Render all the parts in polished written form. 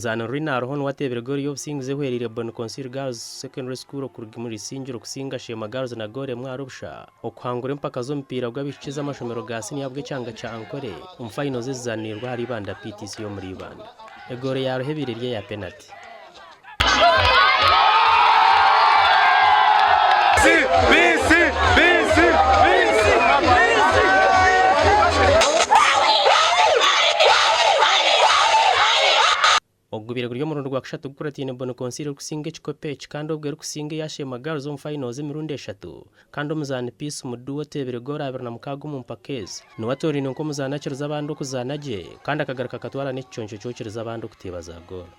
Omuzaani Rwine Aroho niwe ateebire goolo y'obusinguzi ehwereire Boni Consil Girls Secondary School okuruga omuri Isingiro kusinga Sheema Girls na goolo emwe ahari busha okuhangura empaka z'omupiira gw'abaishiki ez'amashomero ga siniya ahabw'ekyanga kya Ankole omu fayinozi ezizaanirwe ahari Ibanda PTC omuri Ibanda. Egoolo ya Aroho ebaire eri eya penati. Ogu gubaire guri omurundi gwa kushatu gukurataine Boni Consil erikusinga ekikopo eki kandi obwo erikusinga eya Sheema Girls omu finals emirundi eshatu kandi omuzaani Peace Muduwa oteebire goolo 26 omu mpaka ezi niwe atoorainwe nk'omuzaani akirize abandi okuzaana gye kandi akagaruka akatwara n'ekiconco ky'okiriza abandi okuteeba za goolo.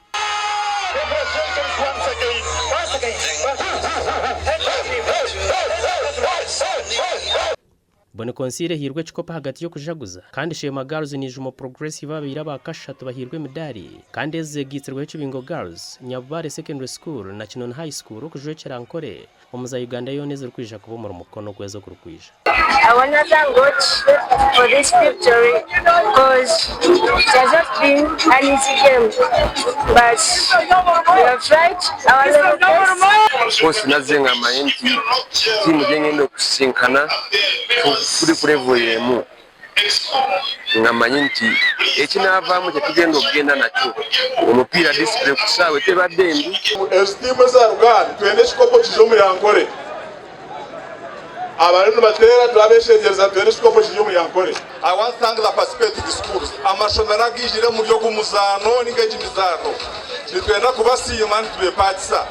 Boni Consiile ehairwe ekikopo ahagati y'okujaguza kandi Sheema Girls na Ijumo Progressive ababaire aba kashatu bahairwe emidaari kandi ezi zeegaitsirweho Kibingo Girls, Nyabubare Secondary School na Kinoni High School okujwekyera Ankole omu za Uganda yoona ezirikwija kuba omuri Mukono okwezi okurikwija. I wanna thank God for this victory coz it has not been an easy game but we have tried our level best. Of course naze nga manye nti tiimu gyengenda okusisinkana turi ku level emu nga manyi nti ekinavaamu kyetugenda okugenda nakyo omupiira discipline ku kisaawe tebadde mbi. Ezi tiimu ezaruga aha nitwenda ekikopo kije omuri Ankole. Abariyo nibateera turabeshengyereza nitwenda ekikopo kije omuri Ankole. I want thank the participating schools, amashomero agaijire omuri ogu muzaano ninga egi mizaano. Nitwenda kubasiima nitubepaatisa.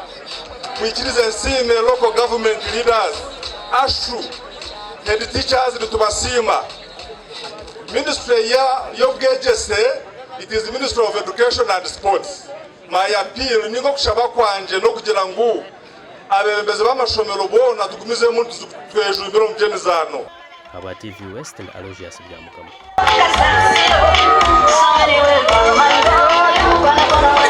Twikirize nsiime local government leaders, ASHU, head teachers nitubasiima. Ministry ya y'obwegyese, it is ministry of education and sports. My appeal ninga okushaba kwangye n'okugira ngu abebembezi b'amashomero boona tugumizemu nitwejumbira omu by'emizaano. Ahabwa TV West ndi Aloysius Byamukama.